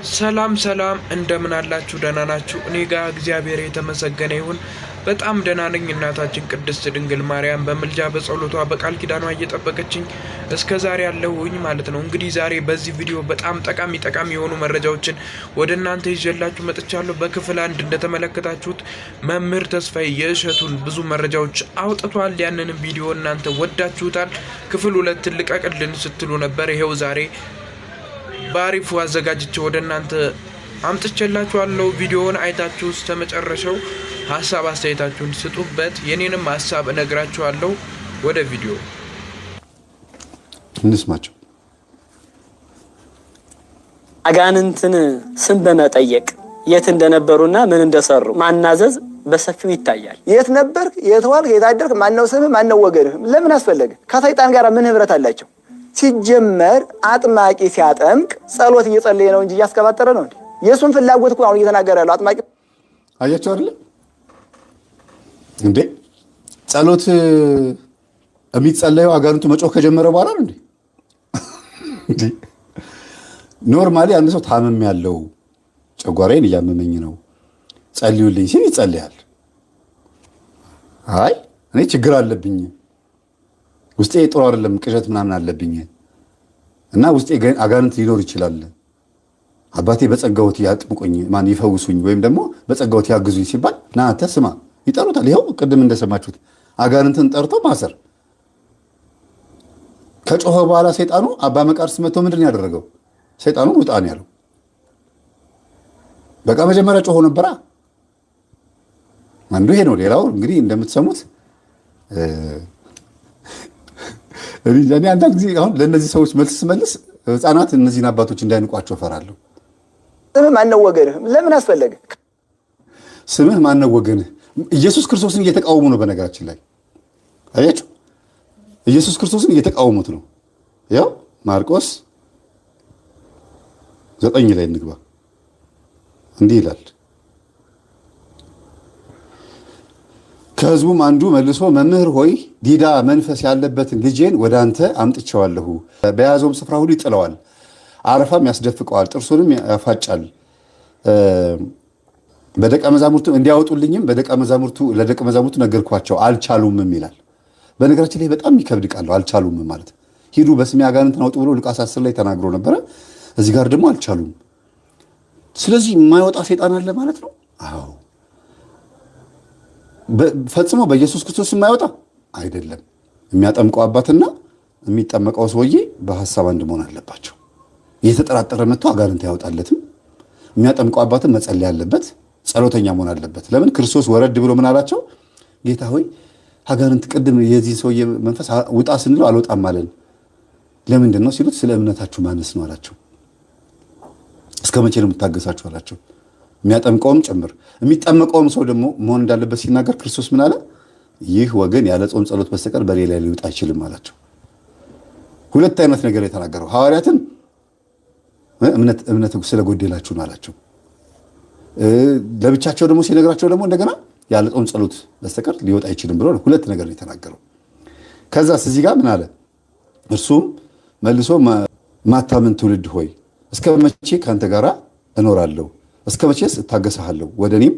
ሰላም ሰላም፣ እንደምን አላችሁ? ደህና ናችሁ? እኔ ጋር እግዚአብሔር የተመሰገነ ይሁን በጣም ደህና ነኝ። እናታችን ቅድስት ድንግል ማርያም በምልጃ በጸሎቷ በቃል ኪዳኗ እየጠበቀችኝ እስከ ዛሬ ያለሁኝ ማለት ነው። እንግዲህ ዛሬ በዚህ ቪዲዮ በጣም ጠቃሚ ጠቃሚ የሆኑ መረጃዎችን ወደ እናንተ ይዤላችሁ መጥቻለሁ። በክፍል አንድ እንደተመለከታችሁት መምህር ተስፋዬ የእሸቱን ብዙ መረጃዎች አውጥቷል። ያንንም ቪዲዮ እናንተ ወዳችሁታል። ክፍል ሁለት ልቀቅልን ስትሉ ነበር። ይሄው ዛሬ በአሪፉ አዘጋጅቼ ወደ እናንተ አምጥቼላችኋለሁ። ቪዲዮውን አይታችሁ እስከ መጨረሻው ሀሳብ አስተያየታችሁን ስጡበት። የኔንም ሀሳብ እነግራችኋለሁ። ወደ ቪዲዮ እንስማቸው። አጋንንትን ስም በመጠየቅ የት እንደነበሩና ምን እንደሰሩ ማናዘዝ በሰፊው ይታያል። የት ነበርክ? የት ዋልክ? የት አደርክ? ማነው ስምህ? ማነው ወገንህ? ለምን አስፈለገ? ከሰይጣን ጋር ምን ህብረት አላቸው? ሲጀመር አጥማቂ ሲያጠምቅ ጸሎት እየጸለየ ነው እንጂ እያስቀባጠረ ነው እንዴ? የእሱን ፍላጎት እኮ አሁን እየተናገረ ያለው አጥማቂ። አያቸው አይደለ እንዴ? ጸሎት የሚጸለየው አጋንንቱ መጮህ ከጀመረ በኋላ ነው እንዴ? Normally አንድ ሰው ታምም ያለው ጨጓራዬን እያመመኝ ነው ጸልዩልኝ ሲል ይጸልያል። አይ እኔ ችግር አለብኝ፣ ውስጤ ጥሩ አይደለም፣ ቅዠት ምናምን አለብኝ እና ውስጤ አጋንንት ሊኖር ይችላል፣ አባቴ በጸጋዎት ያጥምቁኝ ማን ይፈውሱኝ ወይም ደግሞ በጸጋዎት ያግዙኝ ሲባል ና አንተ ስማ ይጠሩታል። ይኸው ቅድም እንደሰማችሁት አጋንንትን ጠርቶ ማሰር። ከጮኸ በኋላ ሰይጣኑ አባ መቃርስ መጥቶ ምንድን ያደረገው? ሰይጣኑ ውጣ ነው ያለው። በቃ መጀመሪያ ጮሆ ነበራ። አንዱ ይሄ ነው። ሌላው እንግዲህ እንደምትሰሙት እኔ አንዳንድ ጊዜ አሁን ለእነዚህ ሰዎች መልስ ስመልስ ሕፃናት እነዚህን አባቶች እንዳይንቋቸው እፈራለሁ። ስምህ ማነው ወገንህ? ለምን አስፈለገ? ስምህ ማነው ወገንህ? ኢየሱስ ክርስቶስን እየተቃወሙ ነው። በነገራችን ላይ አያችሁ፣ ኢየሱስ ክርስቶስን እየተቃወሙት ነው። ያው ማርቆስ 9 ላይ እንግባ። እንዲህ ይላል፣ ከሕዝቡም አንዱ መልሶ መምህር ሆይ ዲዳ መንፈስ ያለበትን ልጄን ወደ አንተ አምጥቼዋለሁ። በያዘውም ስፍራ ሁሉ ይጥለዋል፣ አረፋም ያስደፍቀዋል፣ ጥርሱንም ያፋጫል። በደቀ መዛሙርቱ እንዲያወጡልኝም ለደቀ መዛሙርቱ ነገርኳቸው፣ አልቻሉምም ይላል። በነገራችን ላይ በጣም የሚከብድ ቃል ነው፣ አልቻሉም ማለት። ሂዱ በስሜ አጋንንትን አውጡ ብሎ ሉቃስ 10 ላይ ተናግሮ ነበረ። እዚህ ጋር ደግሞ አልቻሉም። ስለዚህ የማይወጣ ሰይጣን አለ ማለት ነው። አዎ፣ ፈጽሞ በኢየሱስ ክርስቶስ የማይወጣ አይደለም። የሚያጠምቀው አባትና የሚጠመቀው ሰውዬ በሀሳብ አንድ መሆን አለባቸው። እየተጠራጠረ መጥቶ አጋንንት አያወጣለትም። የሚያጠምቀው አባትን መጸለይ አለበት፣ ጸሎተኛ መሆን አለበት። ለምን ክርስቶስ ወረድ ብሎ ምን አላቸው? ጌታ ሆይ አጋንንት ቅድም የዚህ ሰውዬ መንፈስ ውጣ ስንለው አልወጣም አለን። ለምንድን ነው ሲሉት፣ ስለ እምነታችሁ ማነስ ነው አላቸው። እስከ መቼ ነው የምታገሳችሁ አላቸው። የሚያጠምቀውም ጭምር የሚጠመቀውም ሰው ደግሞ መሆን እንዳለበት ሲናገር ክርስቶስ ምን አለ? ይህ ወገን ያለ ጾም ጸሎት በስተቀር በሌላ ሊወጣ አይችልም አላቸው። ሁለት አይነት ነገር የተናገረው ሐዋርያትን እምነት ስለጎደላችሁ ነው አላቸው። ለብቻቸው ደግሞ ሲነግራቸው ደግሞ እንደገና ያለ ጾም ጸሎት በስተቀር ሊወጣ አይችልም ብሎ ሁለት ነገር ነው የተናገረው። ከዛስ እዚህ ጋር ምን አለ? እርሱም መልሶ ማታምን ትውልድ ሆይ እስከ መቼ ከአንተ ጋር እኖራለሁ? እስከ መቼስ እታገሰሃለሁ? ወደ እኔም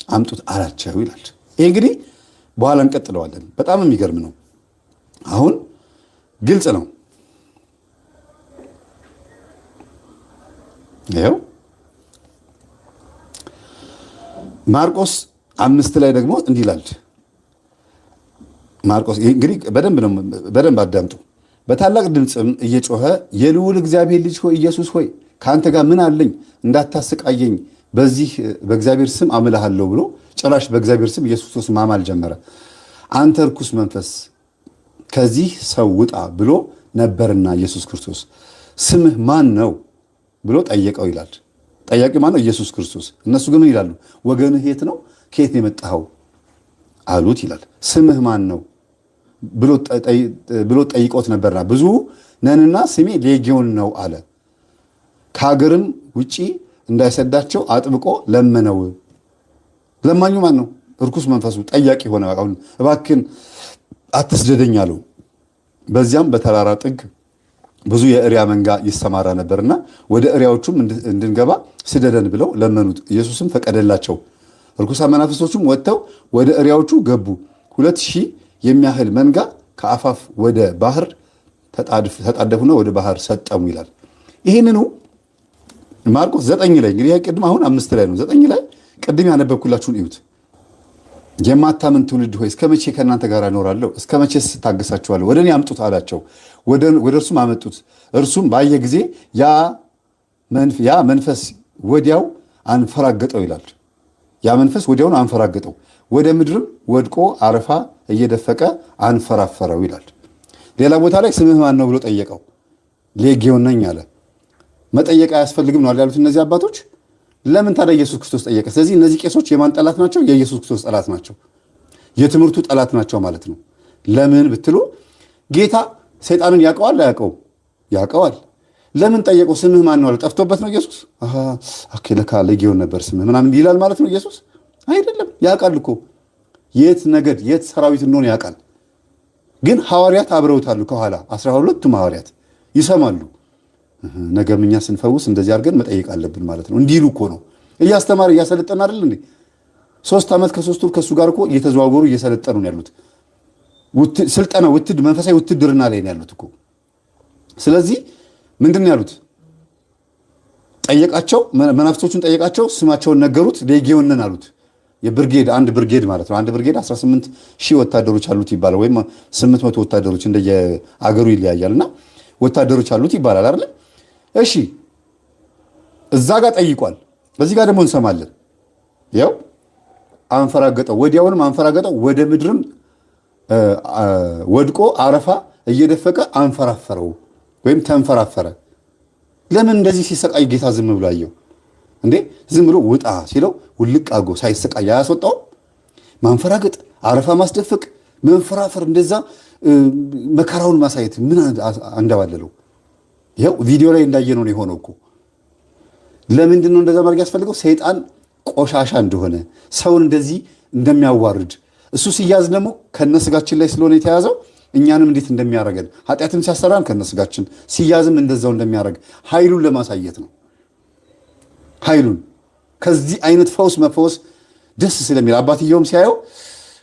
አምጡት አላቸው ይላል። ይሄ እንግዲህ በኋላ እንቀጥለዋለን። በጣም የሚገርም ነው። አሁን ግልጽ ነው። ይኸው ማርቆስ 5 ላይ ደግሞ እንዲህ ይላል። ማርቆስ እንግዲህ በደንብ ነው፣ በደንብ አዳምጡ። በታላቅ ድምፅም እየጮኸ የልዑል እግዚአብሔር ልጅ ሆይ ኢየሱስ ሆይ ከአንተ ጋር ምን አለኝ? እንዳታሰቃየኝ በዚህ በእግዚአብሔር ስም አምልሃለሁ ብሎ ጭራሽ በእግዚአብሔር ስም ኢየሱስ ክርስቶስ ማማል ጀመረ። አንተ ርኩስ መንፈስ ከዚህ ሰው ውጣ ብሎ ነበርና ኢየሱስ ክርስቶስ ስምህ ማን ነው ብሎ ጠየቀው ይላል። ጠያቂው ማን ነው? ኢየሱስ ክርስቶስ። እነሱ ግን ምን ይላሉ? ወገንህ የት ነው? ከየት ነው የመጣኸው አሉት ይላል። ስምህ ማን ነው ብሎ ጠይቆት ነበርና ብዙ ነንና ስሜ ሌጊዮን ነው አለ። ከሀገርም ውጪ እንዳይሰዳቸው አጥብቆ ለመነው። ለማኙ ማን ነው? እርኩስ መንፈሱ ጠያቂ ሆነ። አሁን እባክህን አትስደደኝ አለው። በዚያም በተራራ ጥግ ብዙ የእሪያ መንጋ ይሰማራ ነበርና ወደ እሪያዎቹም እንድንገባ ስደደን ብለው ለመኑት። ኢየሱስም ፈቀደላቸው። ርኩሳን መናፍስቶቹም ወጥተው ወደ እሪያዎቹ ገቡ። 2000 የሚያህል መንጋ ከአፋፍ ወደ ባህር ተጣደፉና ወደ ባህር ሰጠሙ ይላል። ይህንኑ ማርቆስ 9 ላይ፣ እንግዲህ ቅድም አሁን 5 ላይ ነው፣ 9 ላይ ቅድም ያነበብኩላችሁን እዩት። የማታምን ትውልድ ሆይ፣ እስከ መቼ ከእናንተ ጋር እኖራለሁ? እስከ መቼስ ታገሳችኋለሁ? ወደ እኔ አምጡት አላቸው። ወደ እርሱም አመጡት። እርሱም ባየ ጊዜ ያ መንፈስ ወዲያው አንፈራገጠው ይላል። ያ መንፈስ ወዲያውኑ አንፈራገጠው፣ ወደ ምድርም ወድቆ አረፋ እየደፈቀ አንፈራፈረው ይላል። ሌላ ቦታ ላይ ስምህ ማን ነው ብሎ ጠየቀው። ሌጌዮን ነኝ አለ። መጠየቅ አያስፈልግም ነው ያሉት እነዚህ አባቶች። ለምን ታዲያ ኢየሱስ ክርስቶስ ጠየቀ? ስለዚህ እነዚህ ቄሶች የማን ጠላት ናቸው? የኢየሱስ ክርስቶስ ጠላት ናቸው። የትምህርቱ ጠላት ናቸው ማለት ነው። ለምን ብትሉ ጌታ ሰይጣንን ያውቀዋል አያውቀውም? ያውቀዋል። ለምን ጠየቀው? ስምህ ማን ነው አለ። ጠፍቶበት ነው ኢየሱስ? አሃ okay፣ ለካ ሌጌዮን ነበር ስምህ ምናምን ይላል ማለት ነው ኢየሱስ? አይደለም፣ ያውቃል እኮ፣ የት ነገድ የት ሰራዊት እንደሆነ ያውቃል። ግን ሐዋርያት አብረውታሉ ከኋላ፣ 12ቱም ሐዋርያት ይሰማሉ። ነገም እኛ ስንፈውስ እንደዚህ አድርገን መጠየቅ አለብን ማለት ነው እንዲሉ እኮ ነው። እያስተማረ እያሰለጠነ አይደል እንዴ? 3 ዓመት ከ3 ወር ከእሱ ጋር እኮ እየተዘዋወሩ እየሰለጠኑ ነው ያሉት። ስልጠና መንፈሳዊ ውትድርና ላይ ነው ያሉት እኮ። ስለዚህ ምንድን ነው ያሉት? ጠየቃቸው፣ መናፍስቶቹን ጠየቃቸው፣ ስማቸውን ነገሩት። ሌጌዮን ነን አሉት። የብርጌድ፣ አንድ ብርጌድ ማለት ነው። አንድ ብርጌድ 18 ሺህ ወታደሮች አሉት ይባላል፣ ወይም 800 ወታደሮች፣ እንደየአገሩ ይለያያል፣ እና ወታደሮች አሉት ይባላል አይደል? እሺ፣ እዛ ጋር ጠይቋል። በዚህ ጋር ደግሞ እንሰማለን። ያው አንፈራገጠው፣ ወዲያውንም አንፈራገጠው፣ ወደ ምድርም ወድቆ አረፋ እየደፈቀ አንፈራፈረው ወይም ተንፈራፈረ። ለምን እንደዚህ ሲሰቃይ ጌታ ዝም ብሎ አየው እንዴ? ዝም ብሎ ውጣ ሲለው ውልቅ አድርጎ ሳይሰቃይ አያስወጣውም? ማንፈራገጥ፣ አረፋ ማስደፈቅ፣ መንፈራፈር፣ እንደዛ መከራውን ማሳየት ምን አንደባለለው? ይኸው ቪዲዮ ላይ እንዳየነው ነው የሆነው እኮ። ለምንድን ነው እንደዛ ማድረግ ያስፈልገው? ሰይጣን ቆሻሻ እንደሆነ፣ ሰውን እንደዚህ እንደሚያዋርድ፣ እሱ ሲያዝ ደግሞ ከነስጋችን ላይ ስለሆነ የተያዘው እኛንም እንዴት እንደሚያደርገን፣ ኃጢአትም ሲያሰራን ከነስጋችን ሲያዝም እንደዛው እንደሚያደርግ ኃይሉን ለማሳየት ነው። ኃይሉን ከዚህ አይነት ፈውስ መፈወስ ደስ ስለሚል፣ አባትየውም ሲያየው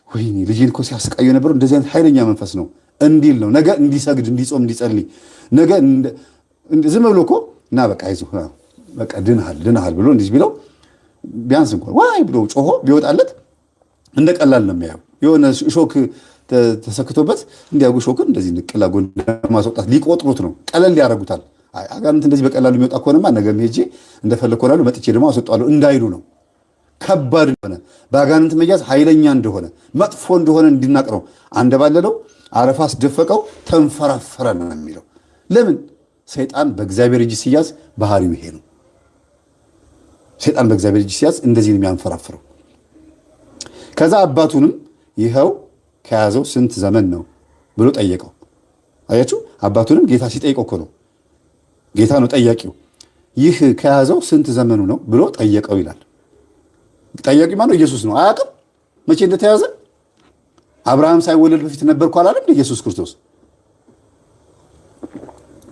ወይኔ ልጄን እኮ ሲያሰቃየው የነበረው እንደዚህ አይነት ኃይለኛ መንፈስ ነው እንዲል ነው። ነገ እንዲሰግድ፣ እንዲጾም፣ እንዲጸልይ፣ ነገ ዝም ብሎ እኮ እና በቃ አይዞህ በቃ ድንሃል ድንሃል ብሎ እንዲህ ቢለው ቢያንስ እንኳን ዋይ ብሎ ጮሆ ቢወጣለት እንደ ቀላል ነው የሚያየው። የሆነ ሾክ ተሰክቶበት እንዲያጉ ሾክን እንደዚህ ንቅል አድርጎ ማስወጣት ሊቆጥሩት ነው። ቀለል ያደርጉታል። አጋንንት እንደዚህ በቀላሉ የሚወጣ ከሆነማ ነገም ሄጄ እንደፈለግኩ እሆናለሁ፣ መጥቼ ደግሞ አስወጣለሁ እንዳይሉ ነው። ከባድ እንደሆነ፣ በአጋንንት መያዝ ኃይለኛ እንደሆነ፣ መጥፎ እንደሆነ እንዲናቅ ነው። አንደባለለው፣ አረፋ አስደፈቀው፣ ተንፈራፈረ ነው የሚለው። ለምን? ሰይጣን በእግዚአብሔር እጅ ሲያዝ ባህሪው ይሄ ነው። ሰይጣን በእግዚአብሔር እጅ ሲያዝ እንደዚህ ነው የሚያንፈራፍረው። ከዛ አባቱንም ይኸው ከያዘው ስንት ዘመን ነው ብሎ ጠየቀው። አያችሁ፣ አባቱንም ጌታ ሲጠይቀው እኮ ነው። ጌታ ነው ጠያቂው። ይህ ከያዘው ስንት ዘመኑ ነው ብሎ ጠየቀው ይላል። ጠያቂ ማነው? ኢየሱስ ነው። አያውቅም መቼ እንደተያዘ። አብርሃም ሳይወለድ በፊት ነበርኩ አላለም ኢየሱስ ክርስቶስ?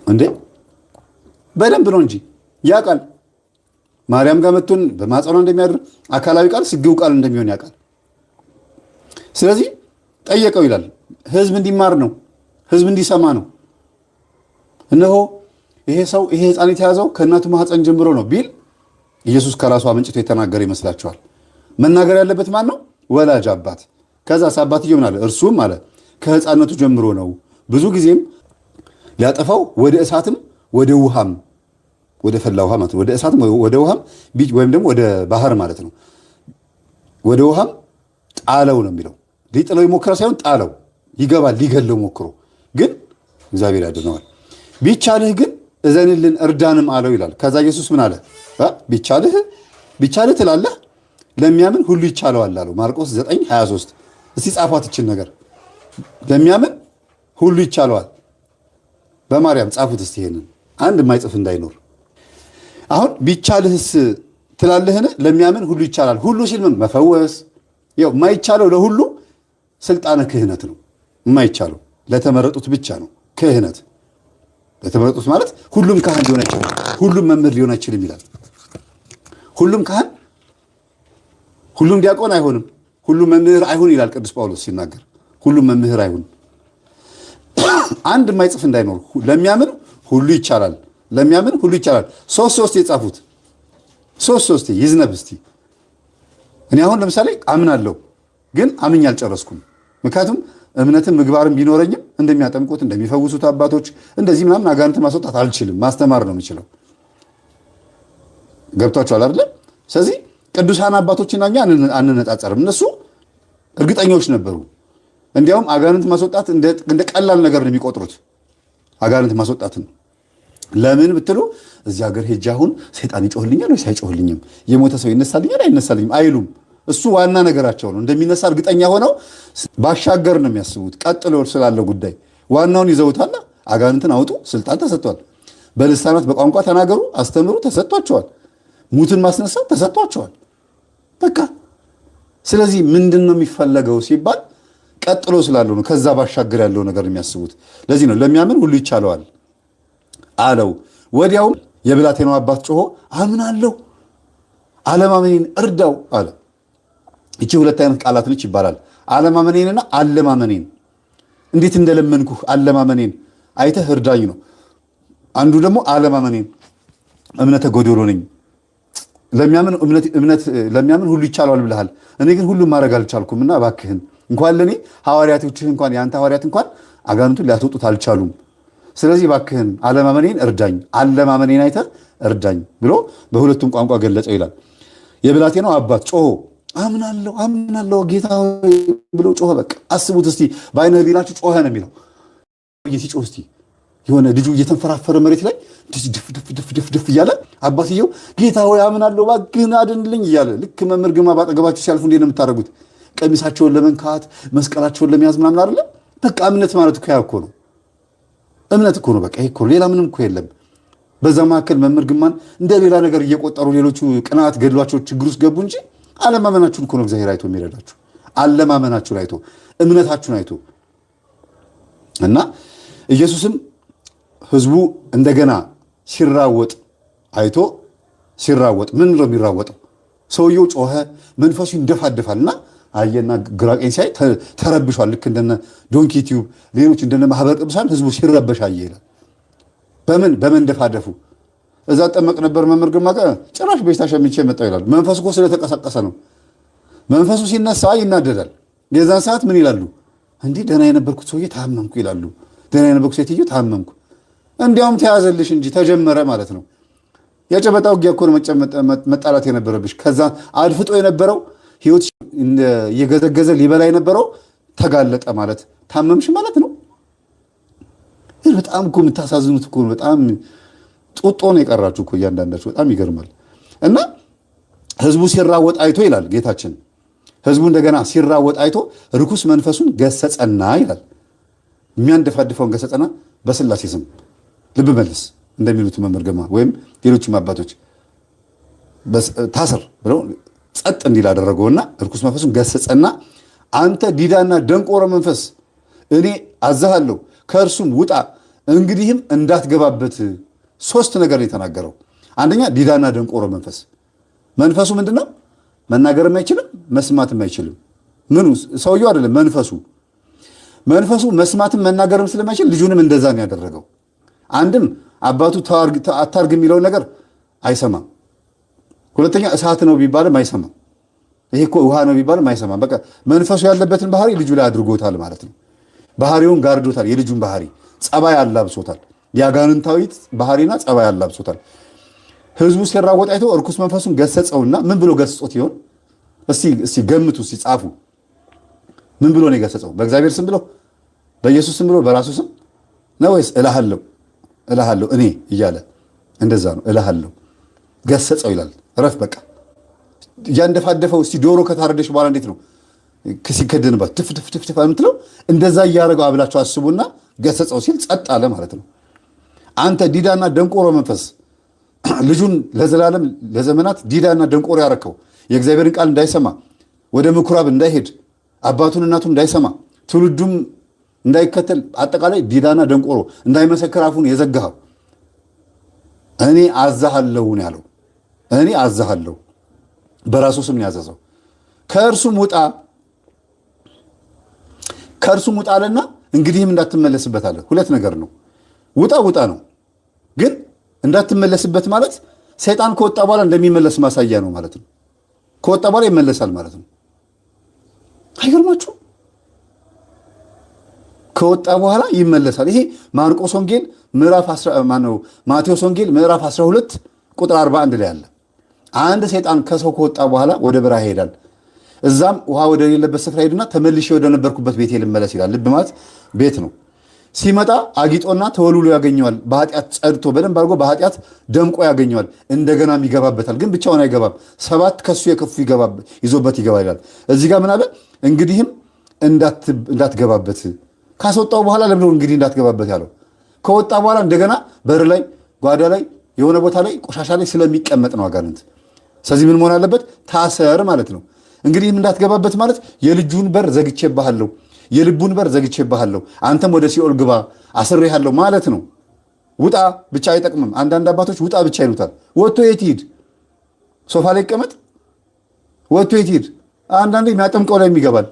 እንዴ፣ በደንብ ነው እንጂ ያውቃል። ማርያም ጋር መጥቶን በማኅፀኗ እንደሚያድር፣ አካላዊ ቃል ስግው ቃል እንደሚሆን ያውቃል። ስለዚህ ጠየቀው ይላል። ህዝብ እንዲማር ነው፣ ህዝብ እንዲሰማ ነው። እነሆ ይሄ ሰው፣ ይሄ ህፃን የተያዘው ከእናቱ ማህፀን ጀምሮ ነው ቢል ኢየሱስ ከራሱ አመንጭቶ የተናገረ ይመስላችኋል? መናገር ያለበት ማን ነው? ወላጅ አባት። ከዛ አባትየው ምን አለ? እርሱም አለ ከህፃነቱ ጀምሮ ነው፣ ብዙ ጊዜም ሊያጠፋው ወደ እሳትም ወደ ውሃም፣ ወደ ፈላ ውሃ ማለት ነው። ወደ እሳትም ወደ ውሃም ወይም ደግሞ ወደ ባህር ማለት ነው። ወደ ውሃም ጣለው ነው የሚለው። ሊጥለው የሞከረ ሳይሆን ጣለው። ይገባል፣ ሊገለው ሞክሮ ግን እግዚአብሔር ያድነዋል። ቢቻልህ ግን እዘንልን እርዳንም አለው ይላል። ከዛ ኢየሱስ ምን አለ? ቢቻልህ ቢቻልህ ትላለህ፣ ለሚያምን ሁሉ ይቻለዋል አለው። ማርቆስ 9:23። እስቲ ጻፏት ይችን ነገር፣ ለሚያምን ሁሉ ይቻለዋል። በማርያም ጻፉት እስቲ ይሄንን፣ አንድ የማይጽፍ እንዳይኖር። አሁን ቢቻልህስ ትላለህን? ለሚያምን ሁሉ ይቻላል። ሁሉ ሲል ምን? መፈወስ። ያው የማይቻለው ለሁሉ ስልጣነ ክህነት ነው። የማይቻለው ለተመረጡት ብቻ ነው ክህነት። ለተመረጡት ማለት ሁሉም ካህን ሊሆን አይችልም፣ ሁሉም መምህር ሊሆን አይችልም ይላል። ሁሉም ካህን፣ ሁሉም ዲያቆን አይሆንም፣ ሁሉም መምህር አይሁን ይላል ቅዱስ ጳውሎስ ሲናገር። ሁሉም መምህር አይሁን፣ አንድ የማይጽፍ እንዳይኖር። ለሚያምን ሁሉ ይቻላል፣ ለሚያምን ሁሉ ይቻላል። ሶስት ሶስት የጻፉት ሶስት ሶስት ይዝነብ እስቲ። እኔ አሁን ለምሳሌ አምናለሁ፣ ግን አምኜ አልጨረስኩም። ምክንያቱም እምነትም ምግባርም ቢኖረኝም እንደሚያጠምቁት እንደሚፈውሱት አባቶች እንደዚህ ምናምን አጋንንት ማስወጣት አልችልም። ማስተማር ነው የምችለው። ገብቷችኋል አይደለ? ስለዚህ ቅዱሳን አባቶችና እኛ አንነጻጸርም። እነሱ እርግጠኞች ነበሩ። እንዲያውም አጋንንት ማስወጣት እንደ ቀላል ነገር ነው የሚቆጥሩት። አጋንንት ማስወጣትን ለምን ብትሉ እዚህ ሀገር ሄጄ አሁን ሰይጣን ይጮህልኛል ወይስ አይጮህልኝም፣ የሞተ ሰው ይነሳልኛል አይነሳልኝም አይሉም። እሱ ዋና ነገራቸው ነው። እንደሚነሳ እርግጠኛ ሆነው ባሻገር ነው የሚያስቡት። ቀጥሎ ስላለው ጉዳይ ዋናውን ይዘውታል። አጋንንትን አውጡ ስልጣን ተሰጥቷል። በልሳናት በቋንቋ ተናገሩ፣ አስተምሩ ተሰጥቷቸዋል። ሙትን ማስነሳት ተሰጥቷቸዋል። በቃ ስለዚህ ምንድን ነው የሚፈለገው ሲባል ቀጥሎ ስላለው ነው። ከዛ ባሻገር ያለው ነገር የሚያስቡት። ለዚህ ነው ለሚያምን ሁሉ ይቻለዋል አለው። ወዲያውም የብላቴናው አባት ጮሆ አምናለሁ፣ አለማመኔን እርዳው አለ። ይቺ ሁለት አይነት ቃላት ነች ይባላል። አለማመኔንና አለማመኔን። እንዴት እንደለመንኩህ አለማመኔን አይተህ እርዳኝ ነው። አንዱ ደግሞ አለማመኔን፣ እምነተ ጎዶሎ ነኝ፣ ለሚያምን ሁሉ ይቻለዋል ብለሃል፣ እኔ ግን ሁሉም ማድረግ አልቻልኩም እና እባክህን እንኳን ለእኔ ሐዋርያቶችህ እንኳን የአንተ ሐዋርያት እንኳን አጋንንቱን ሊያስወጡት አልቻሉም። ስለዚህ እባክህን አለማመኔን እርዳኝ፣ አለማመኔን አይተህ እርዳኝ ብሎ በሁለቱም ቋንቋ ገለጸው ይላል። የብላቴናው አባት ጮሆ አምናለሁ አምናለሁ ጌታ ብሎ ጮኸ። በቃ አስቡት እስቲ በአይነ ህሊናችሁ ጮኸ ነው የሚለው። ሲጮህ እስቲ የሆነ ልጁ እየተንፈራፈረ መሬት ላይ ድፍ ድፍ ድፍ ድፍ ድፍ እያለ አባትየው ጌታ ሆይ አምናለሁ እባክህን አድንልኝ እያለ፣ ልክ መምህር ግርማ ባጠገባችሁ ሲያልፉ እንዴት ነው የምታደርጉት? ቀሚሳቸውን ለመንካት መስቀላቸውን ለመያዝ ምናምን አይደለም። በቃ እምነት ማለት እኮ ያ እኮ ነው። እምነት እኮ ነው። በቃ ይሄ እኮ ሌላ ምንም እኮ የለም። በዛ መካከል መምህር ግርማን እንደ ሌላ ነገር እየቆጠሩ ሌሎቹ ቅናት ገድሏቸው ችግር ውስጥ ገቡ እንጂ አለማመናችሁን እኮ ነው እግዚአብሔር አይቶ የሚረዳችሁ። አለማመናችሁን አይቶ፣ እምነታችሁን አይቶ። እና ኢየሱስም ህዝቡ እንደገና ሲራወጥ አይቶ፣ ሲራወጥ ምን ነው የሚራወጠው? ሰውየው ጮኸ፣ መንፈሱ ይንደፋደፋልና አየና ግራ ቀኝ ሲያይ ተረብሿል። ልክ እንደነ ዶንኪ ቲዩብ ሌሎች እንደነ ማህበረ ቅዱሳን ህዝቡ ሲረበሽ አየ ይላል። በምን በመንደፋደፉ። እዛ ጠመቅ ነበር መምህር ግርማ ጋር ጭራሽ በሽታ ሸምቼ መጣሁ ይላል። መንፈሱ እኮ ስለተቀሰቀሰ ነው። መንፈሱ ሲነሳ ይናደዳል። የዛን ሰዓት ምን ይላሉ? እንዲህ ደህና የነበርኩት ሰውዬ ታመምኩ ይላሉ። ደህና የነበርኩት ሴትዮ ታመምኩ። እንዲያውም ተያዘልሽ እንጂ ተጀመረ ማለት ነው። የጨበጣ ውጊያ እኮ ነው መጣላት የነበረብሽ። ከዛ አድፍጦ የነበረው ህይወት እየገዘገዘ ሊበላ የነበረው ተጋለጠ ማለት ታመምሽ ማለት ነው። በጣም እኮ የምታሳዝኑት እኮ በጣም ጡጦ ነው የቀራችሁ እኮ እያንዳንዳችሁ። በጣም ይገርማል። እና ህዝቡ ሲራወጥ አይቶ ይላል ጌታችን። ህዝቡ እንደገና ሲራወጥ አይቶ ርኩስ መንፈሱን ገሰጸና ይላል። የሚያንደፋድፈውን ገሰጸና በስላሴ ስም ልብ መልስ እንደሚሉት መምህር ግርማ ወይም ሌሎችም አባቶች ታስር ብለው ጸጥ እንዲል አደረገውና ርኩስ መንፈሱን ገሰጸና አንተ ዲዳና ደንቆሮ መንፈስ እኔ አዝሃለሁ፣ ከእርሱም ውጣ፣ እንግዲህም እንዳትገባበት። ሶስት ነገር ነው የተናገረው። አንደኛ ዲዳና ደንቆሮ መንፈስ። መንፈሱ ምንድነው? መናገርም አይችልም፣ መስማትም አይችልም። ምኑ? ሰውየው አይደለም፣ መንፈሱ። መንፈሱ መስማትም መናገርም ስለማይችል ልጁንም እንደዛ ነው ያደረገው። አንድም አባቱ አታርግ የሚለውን ነገር አይሰማም። ሁለተኛ እሳት ነው ቢባልም አይሰማም። ይሄ እኮ ውሃ ነው ቢባልም አይሰማም። በቃ መንፈሱ ያለበትን ባህሪ ልጁ ላይ አድርጎታል ማለት ነው። ባህሪውን ጋርዶታል። የልጁን ባህሪ ጸባይ አላብሶታል። የአጋንንታዊት ባህሪና ጸባይ አላብሶታል። ህዝቡ ሲራወጥ አይቶ እርኩስ መንፈሱን ገሰጸውና ምን ብሎ ገሰጾት ይሆን? እስቲ ገምቱ፣ እስቲ ጻፉ። ምን ብሎ ነው የገሰጸው? በእግዚአብሔር ስም ብሎ፣ በኢየሱስ ስም ብሎ፣ በራሱ ስም ነው ወይስ እልሃለሁ እልሃለሁ እኔ እያለ እንደዛ ነው። እልሃለሁ ገሰጸው ይላል። ረፍ በቃ እያንደፋደፈው። እስቲ ዶሮ ከታረደች በኋላ እንዴት ነው ሲከደንባት ድፍ ድፍ ድፍ ድፍ የምትለው? እንደዛ እያደረገው አብላቸው አስቡና ገሰጸው ሲል ጸጥ አለ ማለት ነው። አንተ ዲዳና ደንቆሮ መንፈስ፣ ልጁን ለዘላለም ለዘመናት ዲዳና ደንቆሮ ያረከው፣ የእግዚአብሔርን ቃል እንዳይሰማ፣ ወደ ምኩራብ እንዳይሄድ፣ አባቱን እናቱን እንዳይሰማ፣ ትውልዱም እንዳይከተል አጠቃላይ ዲዳና ደንቆሮ እንዳይመሰክር አፉን የዘጋኸው እኔ አዛሃለሁ ነው ያለው። እኔ አዛሃለሁ በራሱ ስም ነው ያዘዘው። ከእርሱም ውጣ ከእርሱም ውጣ አለና እንግዲህም እንዳትመለስበት አለ። ሁለት ነገር ነው። ውጣ ውጣ ነው፣ ግን እንዳትመለስበት ማለት ሰይጣን ከወጣ በኋላ እንደሚመለስ ማሳያ ነው ማለት ነው። ከወጣ በኋላ ይመለሳል ማለት ነው። አይገርማችሁ? ከወጣ በኋላ ይመለሳል። ይሄ ማርቆስ ወንጌል ምዕራፍ ማነው ማቴዎስ ወንጌል ምዕራፍ 12 ቁጥር 41 ላይ አለ። አንድ ሰይጣን ከሰው ከወጣ በኋላ ወደ በረሃ ይሄዳል። እዛም ውሃ ወደሌለበት ስፍራ ሄድና ተመልሼ ወደ ነበርኩበት ቤቴ ልመለስ ይላል። ልብ ማለት ቤት ነው። ሲመጣ አጊጦና ተወልውሎ ያገኘዋል። በኃጢአት ጸድቶ በደንብ አድርጎ በኃጢአት ደምቆ ያገኘዋል። እንደገናም ይገባበታል። ግን ብቻውን አይገባም። ሰባት ከሱ የከፉ ይዞበት ይገባል ይላል። እዚህ ጋር ምን አለ? እንግዲህም እንዳትገባበት ካስወጣው በኋላ ለምንድነው እንግዲህ እንዳትገባበት ያለው? ከወጣ በኋላ እንደገና በር ላይ፣ ጓዳ ላይ፣ የሆነ ቦታ ላይ ቆሻሻ ላይ ስለሚቀመጥ ነው አጋንንት። ስለዚህ ምን መሆን አለበት? ታሰር ማለት ነው። እንግዲህም እንዳትገባበት ማለት የልጁን በር ዘግቼብሃለሁ፣ የልቡን በር ዘግቼብሃለሁ፣ አንተም ወደ ሲኦል ግባ አስሬሃለሁ ማለት ነው። ውጣ ብቻ አይጠቅምም። አንዳንድ አባቶች ውጣ ብቻ ይሉታል። ወጥቶ የት ይሂድ? ሶፋ ላይ ይቀመጥ? ወጥቶ የት ይሂድ? አንዳንዴ የሚያጠምቀው ላይ ይገባል፣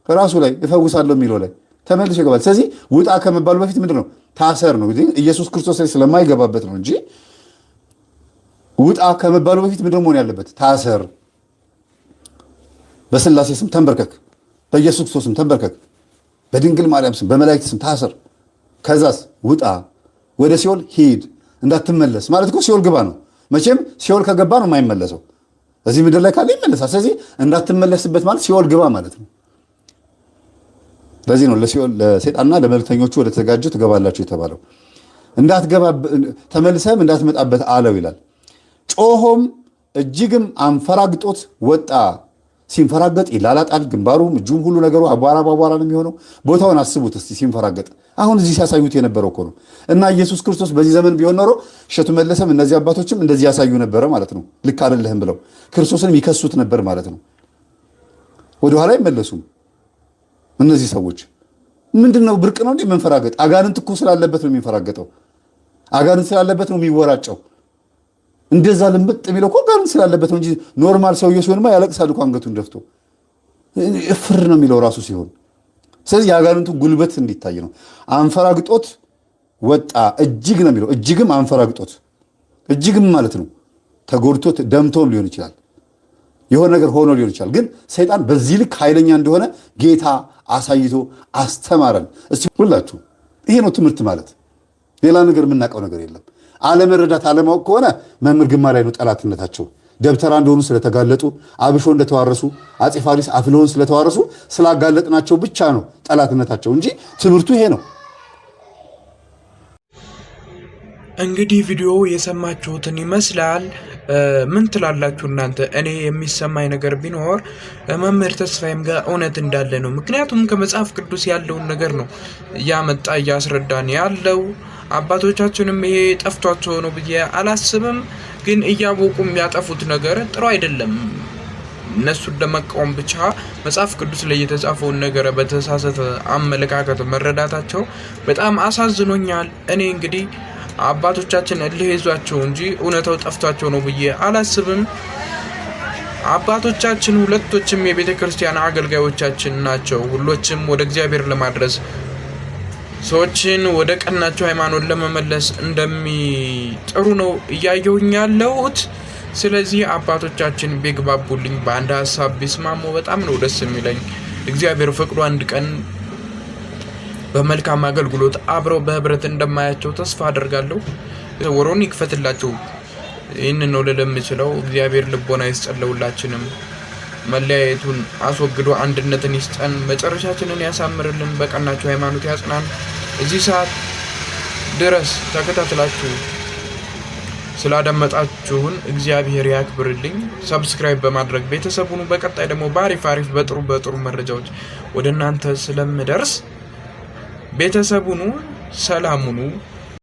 ራሱ ላይ እፈውሳለሁ የሚለው ላይ ተመልሶ ይገባል። ስለዚህ ውጣ ከመባሉ በፊት ምንድን ነው? ታሰር ነው። ኢየሱስ ክርስቶስ ላይ ስለማይገባበት ነው እንጂ ውጣ ከመባሉ በፊት ምንድን ነው መሆን ያለበት? ታሰር። በስላሴ ስም ተንበርከክ፣ በኢየሱስ ክርስቶስ ስም ተንበርከክ፣ በድንግል ማርያም ስም፣ በመላእክት ስም ታሰር። ከዛስ ውጣ፣ ወደ ሲኦል ሂድ፣ እንዳትመለስ ማለት እኮ ሲኦል ግባ ነው። መቼም ሲኦል ከገባ ነው የማይመለሰው። እዚህ ምድር ላይ ካለ ይመለሳል። ስለዚህ እንዳትመለስበት ማለት ሲኦል ግባ ማለት ነው። ለዚህ ነው ለሲኦል ለሰይጣንና ለመልእክተኞቹ ወደ ተዘጋጀው ትገባላችሁ የተባለው። እንዳትገባ ተመልሰህም እንዳትመጣበት አለው ይላል። ጮሆም እጅግም አንፈራግጦት ወጣ። ሲንፈራገጥ ይላላጣል፣ ግንባሩም እጁም ሁሉ ነገሩ አቧራ በአቧራ ነው የሚሆነው። ቦታውን አስቡት እስቲ ሲንፈራገጥ። አሁን እዚህ ሲያሳዩት የነበረው እኮ ነው። እና ኢየሱስ ክርስቶስ በዚህ ዘመን ቢሆን ኖሮ እሸቱ መለሰም እነዚህ አባቶችም እንደዚህ ያሳዩ ነበረ ማለት ነው። ልክ አይደለህም ብለው ክርስቶስንም ይከሱት ነበር ማለት ነው። ወደኋላ አይመለሱም እነዚህ ሰዎች። ምንድን ነው ብርቅ ነው እንዴ መንፈራገጥ? አጋንንት እኮ ስላለበት ነው የሚንፈራገጠው። አጋንንት ስላለበት ነው የሚወራጨው። እንደዛ ልምጥ የሚለው እኮ አጋንንት ስላለበት ነው እንጂ normal ሰውዬው ሲሆንማ ያለቅሳል እኮ አንገቱን ደፍቶ እፍር ነው የሚለው ራሱ ሲሆን። ስለዚህ የአጋንንቱ ጉልበት እንዲታይ ነው። አንፈራግጦት ወጣ እጅግ ነው የሚለው። እጅግም አንፈራግጦት፣ እጅግም ማለት ነው ተጎድቶ ደምቶም ሊሆን ይችላል፣ የሆነ ነገር ሆኖ ሊሆን ይችላል። ግን ሰይጣን በዚህ ልክ ኃይለኛ እንደሆነ ጌታ አሳይቶ አስተማረን። እስቲ ሁላችሁ ይሄ ነው ትምህርት ማለት። ሌላ ነገር የምናውቀው ነገር የለም። አለመረዳት አለማወቅ ከሆነ መምህር ግርማ ላይ ነው ጠላትነታቸው። ደብተራ እንደሆኑ ስለተጋለጡ፣ አብሾ እንደተዋረሱ፣ አፄ ፋሪስ አፍልሆን ስለተዋረሱ ስላጋለጥናቸው ብቻ ነው ጠላትነታቸው እንጂ ትምህርቱ ይሄ ነው። እንግዲህ ቪዲዮ የሰማችሁትን ይመስላል። ምን ትላላችሁ እናንተ? እኔ የሚሰማኝ ነገር ቢኖር መምህር ተስፋዬም ጋር እውነት እንዳለ ነው። ምክንያቱም ከመጽሐፍ ቅዱስ ያለውን ነገር ነው እያመጣ እያስረዳን ያለው። አባቶቻችንም ይሄ ጠፍቷቸው ነው ብዬ አላስብም። ግን እያወቁ የሚያጠፉት ነገር ጥሩ አይደለም። እነሱን ለመቃወም ብቻ መጽሐፍ ቅዱስ ላይ የተጻፈውን ነገር በተሳሳተ አመለካከት መረዳታቸው በጣም አሳዝኖኛል። እኔ እንግዲህ አባቶቻችን እልህ ይዟቸው እንጂ እውነታው ጠፍቷቸው ነው ብዬ አላስብም። አባቶቻችን ሁለቶችም የቤተ ክርስቲያን አገልጋዮቻችን ናቸው። ሁሎችም ወደ እግዚአብሔር ለማድረስ ሰዎችን ወደ ቀናቸው ሃይማኖት ለመመለስ እንደሚጥሩ ነው እያየሁኝ ያለሁት። ስለዚህ አባቶቻችን ቢግባቡልኝ፣ በአንድ ሀሳብ ቢስማሙ በጣም ነው ደስ የሚለኝ። እግዚአብሔር ፈቅዶ አንድ ቀን በመልካም አገልግሎት አብረው በህብረት እንደማያቸው ተስፋ አደርጋለሁ። ወሮን ይክፈትላቸው። ይህንን ነው ልል የምችለው። እግዚአብሔር ልቦና ይስጠን ለሁላችንም። መለያየቱን አስወግዶ አንድነትን ይስጠን። መጨረሻችንን ያሳምርልን። በቀናቸው ሃይማኖት ያጽናን። እዚህ ሰዓት ድረስ ተከታትላችሁ ስላዳመጣችሁን እግዚአብሔር ያክብርልኝ። subscribe በማድረግ ቤተሰብ ሁኑ። በቀጣይ ደግሞ በአሪፍ አሪፍ በጥሩ በጥሩ መረጃዎች ወደ እናንተ ስለምደርስ ቤተሰብ ሁኑ። ሰላም ሁኑ።